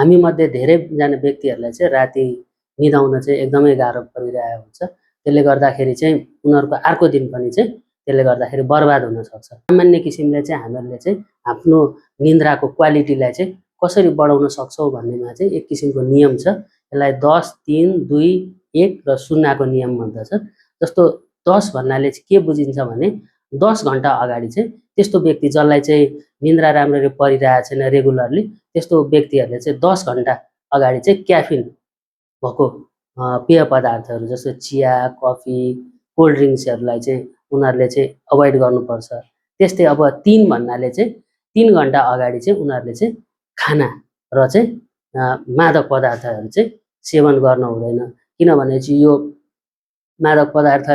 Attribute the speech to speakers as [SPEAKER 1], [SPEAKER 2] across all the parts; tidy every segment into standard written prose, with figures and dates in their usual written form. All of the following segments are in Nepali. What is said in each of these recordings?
[SPEAKER 1] हामीमध्ये धेरैजना व्यक्तिहरूलाई चाहिँ राति निदाउन चाहिँ एकदमै गाह्रो परिरहेको हुन्छ। त्यसले गर्दाखेरि चाहिँ उनीहरूको अर्को दिन पनि चाहिँ त्यसले गर्दाखेरि बर्बाद हुन सक्छ। सामान्य किसिमले चाहिँ हामीहरूले चाहिँ आफ्नो निन्द्राको क्वालिटीलाई चाहिँ कसरी बढाउन सक्छौँ भन्नेमा चाहिँ एक किसिमको नियम छ। यसलाई 10, 3, 2, 1 र 0 को नियम भन्दछ। जस्तो 10 भन्नाले चाहिँ के बुझिन्छ भने 10 घण्टा अगाडि चाहिँ त्यस्तो व्यक्ति जसलाई चाहिँ निन्द्रा राम्ररी परिरहेको छैन रेगुलरली, त्यस्तो व्यक्तिहरूले चाहिँ 10 घण्टा अगाडि चाहिँ क्याफिन भएको पेय पदार्थहरू जस्तो चिया, कफी, कोल्ड ड्रिङ्क्सहरूलाई चाहिँ उनीहरूले चाहिँ अभोइड गर्नुपर्छ। त्यस्तै अब 3 भन्नाले चाहिँ 3 घण्टा अगाडि चाहिँ उनीहरूले चाहिँ खाना र चाहिँ मादक पदार्थहरू चाहिँ सेवन गर्न हुँदैन। किनभने चाहिँ यो मादक पदार्थ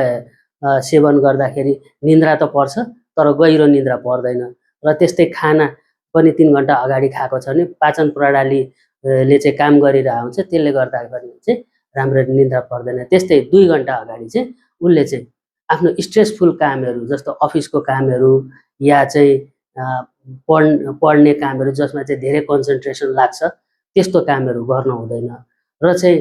[SPEAKER 1] सेवन गर्दाखेरि निन्द्रा त पर्छ तर गहिरो निन्द्रा पर्दैन। र त्यस्तै खाना पनि 3 घण्टा अगाडि खाएको छ भने पाचन प्रणालीले चाहिँ काम गरिरहेको हुन्छ, त्यसले गर्दाखेरि चाहिँ राम्ररी निन्द्रा पर्दैन। त्यस्तै 2 घण्टा अगाडि चाहिँ उसले चाहिँ आफ्नो स्ट्रेसफुल कामहरू जस्तो अफिसको कामहरू या चाहिँ पढ्ने कामहरू जसमा चाहिँ धेरै कन्सन्ट्रेसन लाग्छ त्यस्तो कामहरू गर्न हुँदैन। र चाहिँ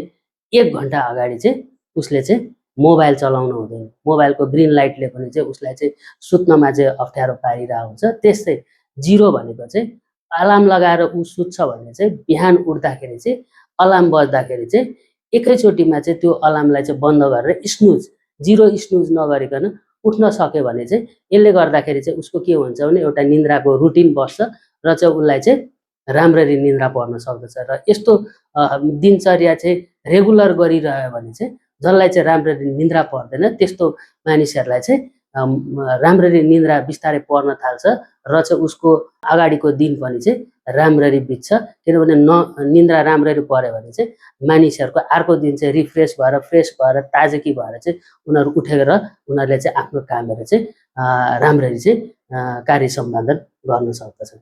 [SPEAKER 1] 1 घण्टा अगाडि चाहिँ उसले चाहिँ मोबाइल चलाउनु हुँदैन। मोबाइलको ग्रिन लाइटले पनि चाहिँ उसलाई चाहिँ सुत्नमा चाहिँ अप्ठ्यारो पारिरहेको हुन्छ। त्यस्तै 0 भनेको चाहिँ अलार्म लगाएर ऊ सुत्छ भने चाहिँ बिहान उठ्दाखेरि चाहिँ अलार्म बज्दाखेरि चाहिँ एकैचोटिमा चाहिँ त्यो अलार्मलाई चाहिँ बन्द गरेर स्नुज 0 स्नुज नगरिकन उठ्न सक्यो भने चाहिँ यसले गर्दाखेरि चाहिँ उसको के हुन्छ भने एउटा निन्द्राको रुटिन बस्छ र चाहिँ उसलाई चाहिँ राम्ररी निन्द्रा पर्न सक्दछ। र यस्तो दिनचर्या चाहिँ रेगुलर गरिरह्यो भने चाहिँ जसलाई चाहिँ राम्ररी निन्द्रा पर्दैन त्यस्तो मानिसहरूलाई चाहिँ राम्ररी निन्द्रा बिस्तारै पर्न थाल्छ र चाहिँ उसको अगाडिको दिन पनि चाहिँ राम्ररी बित्छ। किनभने निन्द्रा राम्ररी पर्यो भने चाहिँ मानिसहरूको अर्को दिन चाहिँ रिफ्रेस भएर फ्रेस भएर ताजगी भएर चाहिँ उनीहरू उठेर उनीहरूले चाहिँ आफ्नो कामहरू चाहिँ राम्ररी चाहिँ कार्य सम्पादन गर्न सक्दछन्।